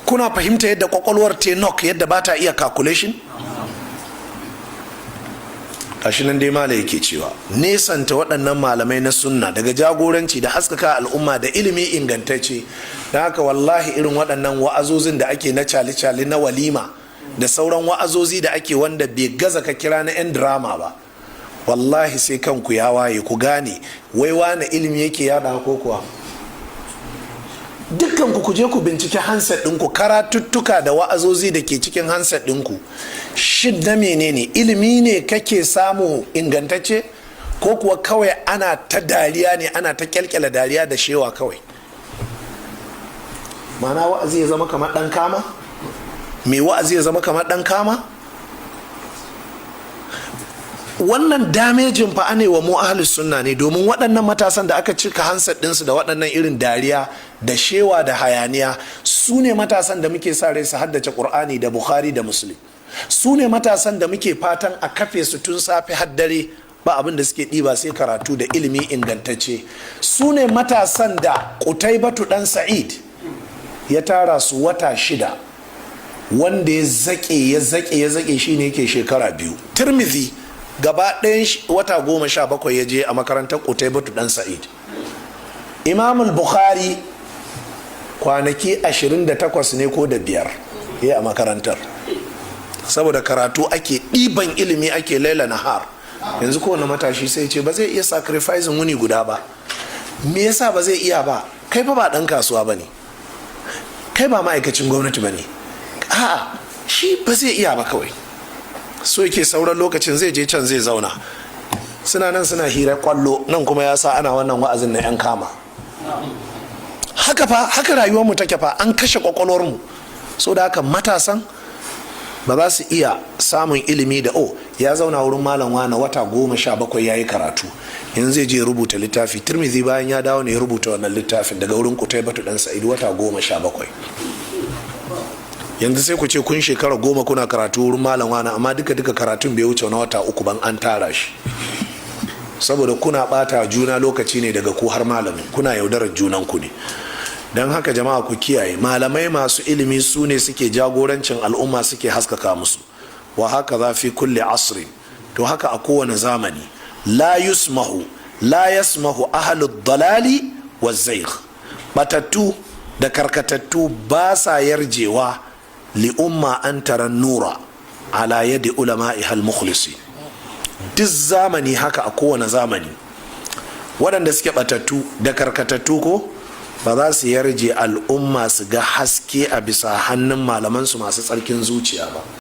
Kuna fahimta yadda kwakwalwar tenok yadda ba ta iya calculation? Gashi nan dai mala yake cewa nesanta waɗannan malamai na sunna daga jagoranci da haskaka al'umma da ilimi ingantacce. Don haka wallahi irin waɗannan wa'azozin da ake na cali-cali, na walima da sauran wa'azozi da ake wanda bai gaza ka kira na 'yan drama ba, wallahi sai kanku ya waye ku gane wai wane ilimi yake yada ko kuwa. Dukkan ku je ku binciki handset ɗinku, karatuttuka da wa'azozi da ke cikin handset ɗinku. Shin na menene? Ilimi ne kake samu ingantacce, ko kuwa kawai ana ta dariya ne, ana ta kyalkyala dariya da shewa kawai? Mana wa'azi ya zama kamar ɗan kama mai wa'azi, ya zama kamar ɗan kama. Wannan damejin fa ane wa mu ahlus sunna ne, domin waɗannan matasan da aka cika handset ɗinsu da waɗannan irin dariya da shewa da hayaniya, su ne matasan da muke sa rai su haddace Ƙur'ani da Bukhari da Muslim. Su ne matasan da muke fatan a kafe su tun safe har dare, ba abin da suke ɗiba sai karatu da ilimi ingantacce. Su ne matasan da Ƙutaibatu ɗan Sa'id ya tara su wata 6. Wanda ya zaƙe, ya zaƙe, ya zaƙe, shine yake shekara 2. Tirmidhi gaba ɗayan wata 17 ya je a makarantar Ƙutaibatu ɗan Sa'id. Imam Bukhari kwanaki 28 ne ko da 5 ya a makarantar, saboda karatu ake ɗiban ilimi, ake laila nahar. Yanzu kowane matashi sai ce ba zai iya sacrificing wuni guda ba. Me yasa ba zai iya ba? Kai fa ba ɗan kasuwa ba ne, kai ba ma'aikacin gwamnati ba ne. A'a, shi ba zai iya ba kawai. So yake sauran lokacin zai je can zai zauna, suna nan suna hira kwallo, nan kuma ya sa ana wannan wa'azin na 'yan kama. Haka fa, haka rayuwarmu take fa. An kashe kwakwalwarmu. So da haka matasan ba za su iya samun ilimi da o ya zauna wurin malam wane wata 17 ya yi karatu, yanzu zai je rubuta littafi. Tirmidhi bayan ya dawo ne ya rubuta wannan littafin daga wurin Kutaibatu dan Sa'id, wata 17. Yanzu sai ku ce kun shekara 10 kuna karatu wurin malam wane, amma duka duka karatun bai wuce na wata 3 ban an tara shi, saboda kuna bata juna lokaci ne daga ku har malamin, kuna yaudarar junan ku ne. Don haka jama'a, ku kiyaye. Malamai masu ilimi su ne suke jagorancin al'umma, suke haskaka musu. Wa hakaza fi kulli asrin, to haka a kowane zamani. La yusmahu, la yasmahu ahlud dalali wa zaigh, batattu da karkatattu ba sa yarjewa li umma an tara nura ala yadi ulama'iha al-mukhlisi. Duk zamani haka, a kowane zamani, waɗanda suke batattu da karkatattu ko ba za su yarje al'umma su ga haske a bisa hannun malamansu masu tsarkin zuciya ba.